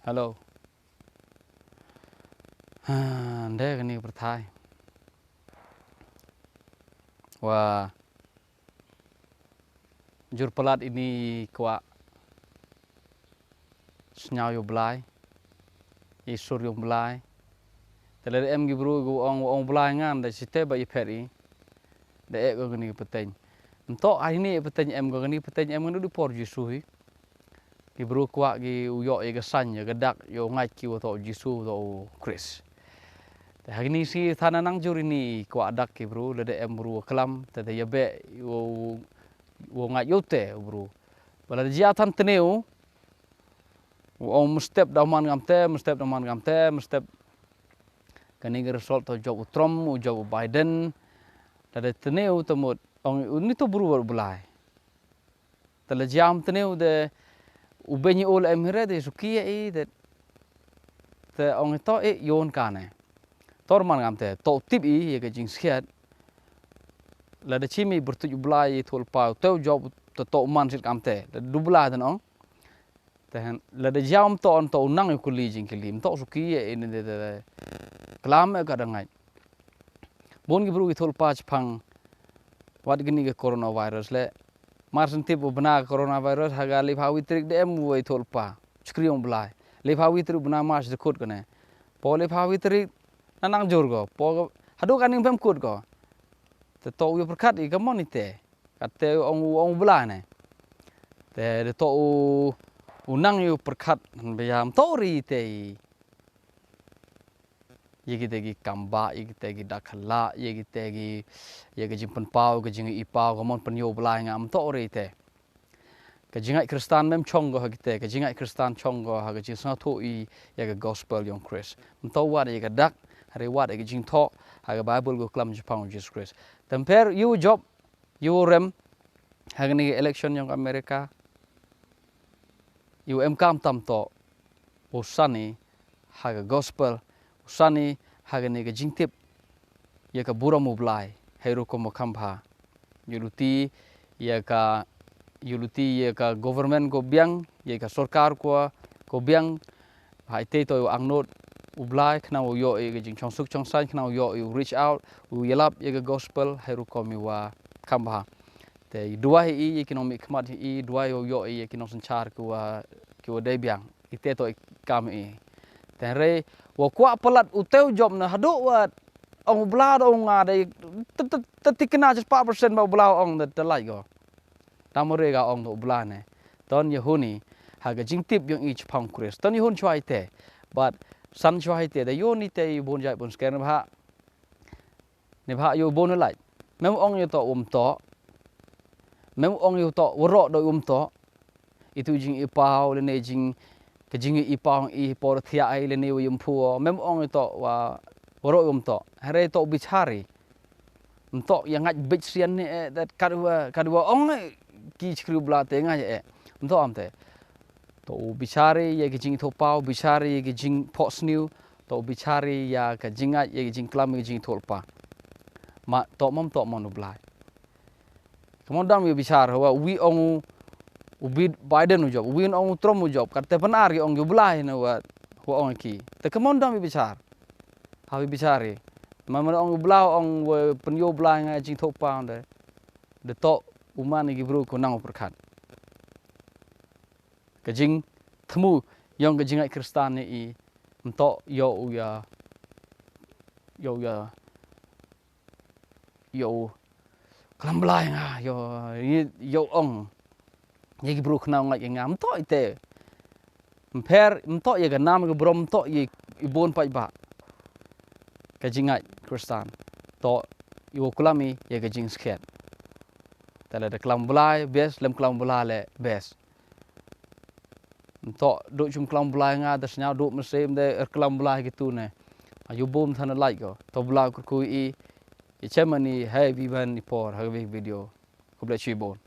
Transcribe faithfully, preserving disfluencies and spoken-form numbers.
Hello. Ha, nde kani pyrthai. Wa jur palat ini kwah sngew ïa u Blai, ïa i sur ïa u Blai. Te lada em ki bru ki ong, ong Blai ngan da site ba i phet i. Da eh ko kani ka pateng. Nto ai ni pateng em ko kani pateng em ngan du di por Jisu hi. Ki bru kwah ki u ïoh ïa ka saiñ ïa ka dak ïa u ngait ki wa to Jisu to u Khrist. Te ha kini si thana nang jur ini kwah dak ki bru lada em bru wa klam te da ïa beh wa wa ngait ïa u te u bru. Ba lada jia than tne u u ong mustep da man ngam te, mustep da man ngam te, mustep kani ka result to jop u Trump, u jop u Biden. Lada tne u te mut ong u ni to bru wa u Blai. Te la jam tne u de u beny u la em hire de suki i de te ong to e yon kane. Tor man ngam te to tip i ïa ka jingsiat. Lada chimi bertuj u Blai i thul pa te u jop te to man sit kam te. Lada du Blai te ong. Te lada jam to on to u nang ïa kuli jingkili. To suki ïa i ne de klam e ka da ngait. Bun ki bru ki thul pa chapang wat kini ka coronavirus le. Mar sentip u bna ka coronavirus ha ka lipha wi trik de em u i thul pa. Chkri ong Blai. Lipha wi trik bna March de kut kane. Po lipha wi trik na nang jur ko. Po hadu ka ning pem kut ko. Te to u ïa pyrkhat i ka mon i te. Kat te ong u ong u Blai ne. Te de to u u nang ïa u pyrkhat ba ïa to ri te i. Ïa kita ki kamba, ïa kita ki dakhala, ïa kita ki ïa ka jingpynpaw, ka jingipaw, ka mon pynïoh Blai nga am to re te. Ka jingngait Khristan mem chong go ha kita, ka jingngait Khristan chong go ha ka jingsngewthuh i ïa ka gospel yong Khrist. Mto wad ïa ka dak, hare wad ïa ka jingthoh ha ka Bible go klam jipang Jesus Christ. Temper yu job yu rem ha kani ka election yong America. Yu em kam tam to u sani ha ka gospel, u sani ha kani ka jingtip ïa ka burom u Blai hei rukom u kham bha. Yu luti ïa ka yu luti ïa ka government ko biang, ïa ka sorkar ko ko biang. Hai te to yu angnot u Blai khnang u ïoh ïa ka jingchong suk chong sain khnang u ïoh ïa u reach out u ïalap ïa ka gospel hei rukom ïa wa kham bha. Te duwai i ïa ki nongmihkhmat i duwai u ïoh ïa ki nongsynchar ki wa ki wa dei biang. I te to i kam i. Te re wa kwah palat u te u job na haduh wat ong u Blai da ong nga dei te te te tikna just pa percent ba u Blai ong da te lai go. Tamo re ga ong da u Blai ne. Ton ïa huni ha ka jingtip yong i chapang Khrist. Ton ïa hun chwa i te. But san chwa i te da ïa huni te i bun jai bun sker ne bha. Ne bha ïa bun lai. Mem ong ïa to um to. Mem ong ïa to waro do um to. Itu jing i pau le ne jing ka jing i pau i por thia ai le ne ïa um phu. Mem ong ïa to wa waro um to. Hare to bichari. Mto ïa ngait bit sian ne eh, dat kadwa kadwa ong eh, ki chkri u Blai te ngait eh. Mto am te. To u bichari ïa ki jing tho pau, bichari ïa ki jing pok sniu, to u bichari ïa ka jingngait ïa ki jingklam ïa ki jing thol pa. Ma to mom to mon u Blai. Kemon dam ïa bichar wa wi ong u bid Biden u job, wi ong u Trump u job, kat te penar ïa ong u Blai ne wa wa ong ki. Te kemon dam ïa bichar. Hawi bichari. Ma ma ong u Blai ong wa pen ïa u Blai nga jing tho pa de. De to u man ïa ki bru ko nang u perkhat. Ka jingthmu yong ka jingngait Khristan ne i mto ïa u ïa ïa u ïa ïa u klam Blai nga ïa ïa u ong ïa ki bru khnang ngait ïa nga mto i te mpher mto ïa ka nam ka brom mto ïa i bun paidbah ka jingngait Khristan to ïa u klam i ïa ka jingskhet. Te lada klam Blai best, lem klam Blai le best. Nto duk chum klam Blai nga da sñiaw duk mesem de er klam Blai ki tu ne. Ayu bum than like ko. To Blai kur ku i i chemani hei bi ban i por ha bi video. Khublei chibun.